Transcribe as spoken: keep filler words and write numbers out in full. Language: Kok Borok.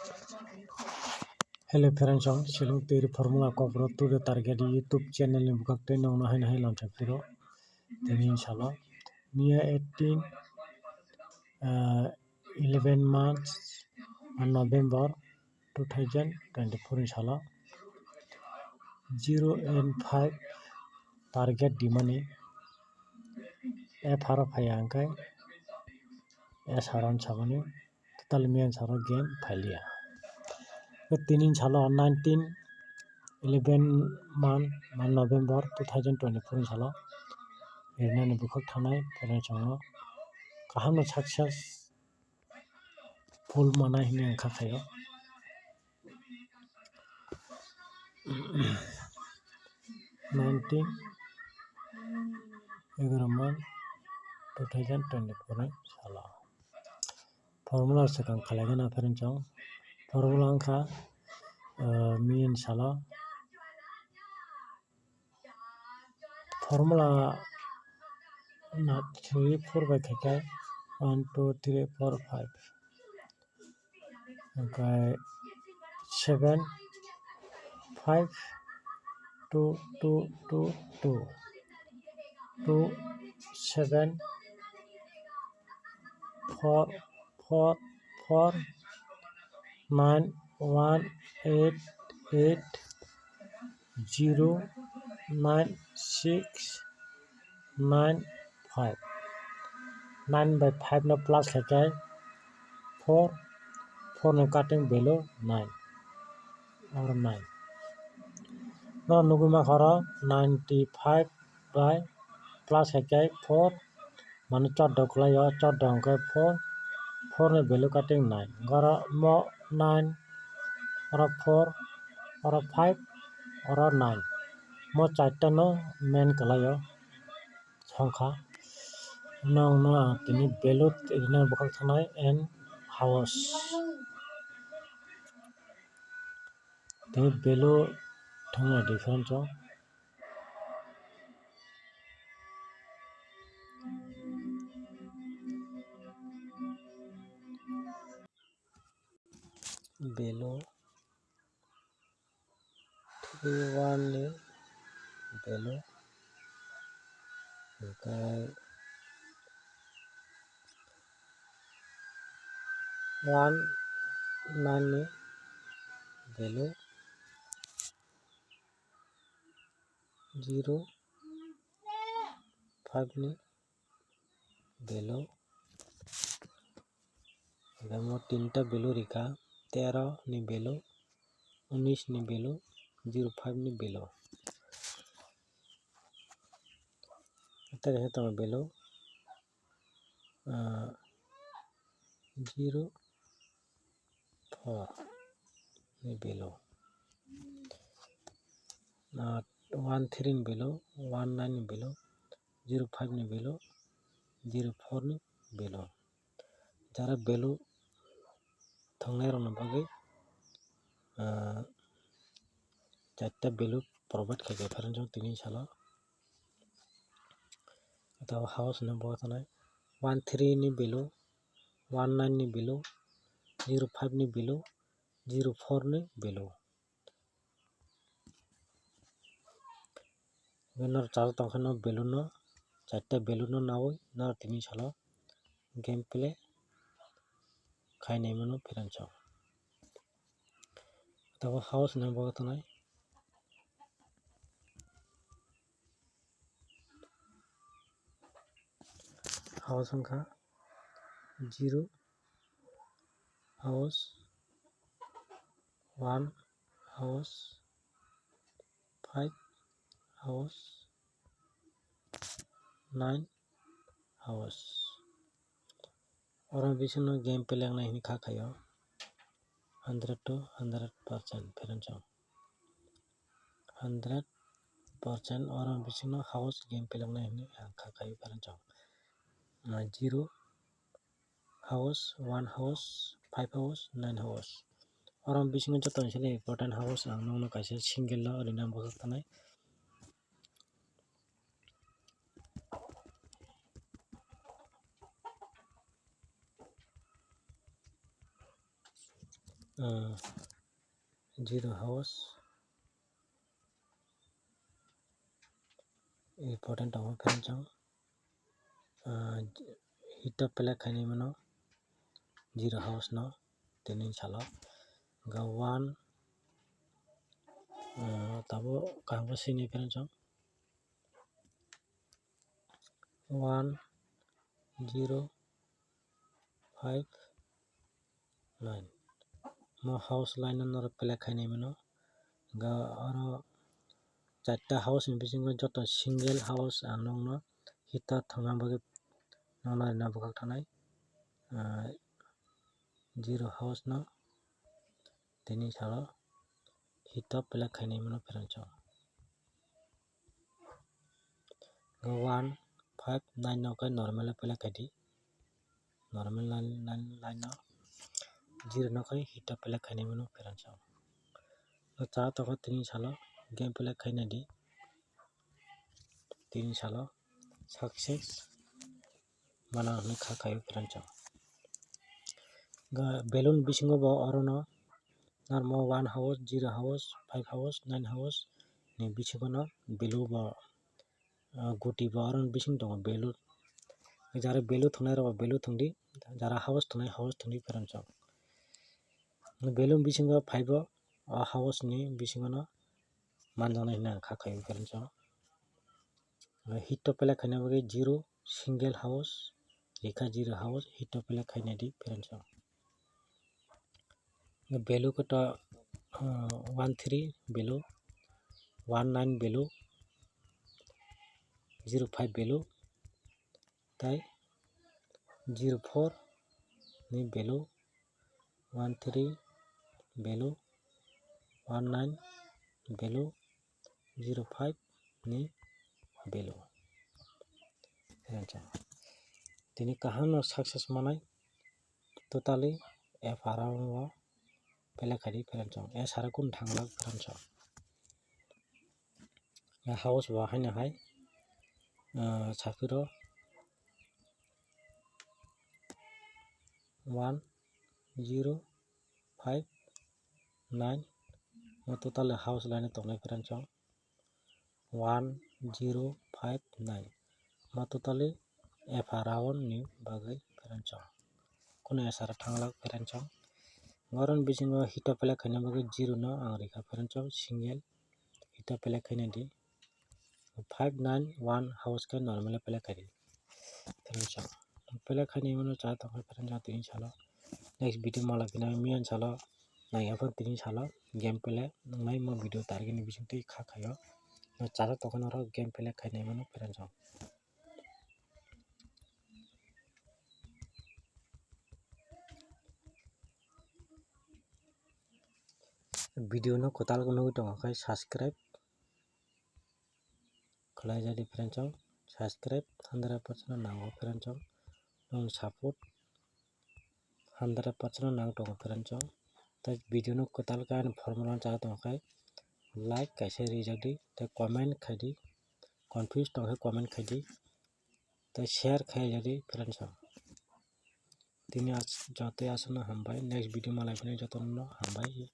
Hello friends, ang Silung Tiri Formula Kokborok Today Target YouTube channel ni bwkhak tei nongno haino hai lamsa phiro. Tini salo miya eighteen, ah, eleven March, ah, November two thousand twenty-four ni salo zero and five target dimani F R o phaiya hwnkhe S R on saboni total miyan saro game phailiya. Tei tini salo nineteen eleven month, month November two thousand twenty-four ni salo rinani bwkhak thangnai friends no kaham no success full manai hinwi ang kha khaio. Nineteen egaroh month two thousand twenty-four ni salo. Formula swkang khlaigana friends chong. Formula wngkha, ah, miyan salo. Formula na three, four bai khaikhe one, two, three, four, five. Oke, seven, five, two, two, two, two, two, seven, four, four, four, nine, one, eight, eight, zero, nine, six, nine, five. Nine by five no plus khaikhe four, four ni cutting value nine, or nine. No nugwi mankha oro ninety five by plus khaikhe four, mane choddo kwlaio, choddo hwnkhe four, four ni value cutting nine. Oro mo nine, oro four, oro five, oro nine. Mo charta no main kwlaio songkha. Nokno ang tini value rina bwkhak thangnai and house. Tini value thangna difference o. Value three one ni value, hwnkhe one nine ni value, zero five ni value. Omo tinta value rikha, tero ni value, unis ni value, zero five ni value. Tei khe tongo value, ah, zero four ni value, ah, one three ni value, one nine ni value, zero five ni value, zero four ni value. Jara value thangnairokni bagwi, ah, charta value provide khaikha friends o tini salo. Tabuk house ni bo tongnai one three ni value, one nine ni value, zero five ni value, zero four ni value. Norok chajak tongkha no value no, charta value no nawi norok tini salo game play khainai mano friends o. Tabuk house ni bo tongnai. House wngkha zero, house one, house five, house nine, house. Oro bisingo game play wngnai hwnwi kha khaio hundred to hundred percent friends o. Hundred percent oro bisingo house game play wngnai hwnwi ang kha khaio friends o. Ah, zero house, one house, five house, nine house. Oro bisingo joto ni simi important house ang nokno kaisa single o rina bwswk tanai. ah, zero house important tongo friends, ang, ah, hit o play khainai mano zero house no tini salo ga one, ah, tabo kaham sinai friends, ang one zero five nine. Mo house line no norok play khainai mano. Ga oro charta house ni bisingo joto single house ang nokno hit o thwngna bagwi nokno rina bwkhak thanai, ah, zero house no tini salo hit o play khainai mano friends, ang. One five nine no khe normal o play khaidi, normal line, line, line no zero no khe hit o play khainai mano friends, ang. No cha tokho tini salo game play khainai di, tini salo success mana hwnwi kha khaio friends, ang. Ga balloon bisingo bo orono normal one house, zero house, five house, nine house ni bisingo no value bo, ah, guti bo oro bising tongo value. Jara value thwngnai rok value thwngdi, jara house thwngnai house thwngdi friends, ang. Balloon bisingo phaibo o house ni bisingo no manjaknai hwnwi ang kha khaio friends, ang. Hit o play khaina bagwi zero single house, rikha zero house hit o play khaina di friends, ang. Value khe to, ah, one three value, one nine value, zero five value, tai zero four ni value, one three value, one nine value, zero five ni value. Tini kaham no success manai totally F R O play khaidi friends, ang. S R O kun thanglak friends, ang. House bo haino hai, ah, sapiro one zero five nine, mo totally house line tongnai friends, ang. One zero five nine. Ma totally F R O ni bagwi friends, ang. Kuno S R O thanglak friends, ang. Oron bisingo hit o play khaina bagwi zero no ang rikha friends, ang, single hit o play khaina di. Five nine one house khe normal play khaidi friends, ang. Play khaini mano cha tongkha friends, ang, tini salo. Next video malai phina miyan salo. Naiya phano tini salo game play wngnai mo video target ni bising twi kha khaio. No chajak tokhe norok game play khainai mano friends, ang. Video no kwtal nugwi tongo khe subscribe khlai jadi friends, ang. Subscribe hundred percent no nango friends, ang. Nwng support hundred percent no nang tongo friends, ang. Tei video no kwtal khe ani formula cha tongkha khe like kaisa rijak di, tei comment khai di, confuse tongkhe comment khai di, tei share khai jadi friends, ang. Tini as-, jotoi aswkno hambai, next video malai phini jotono hambai.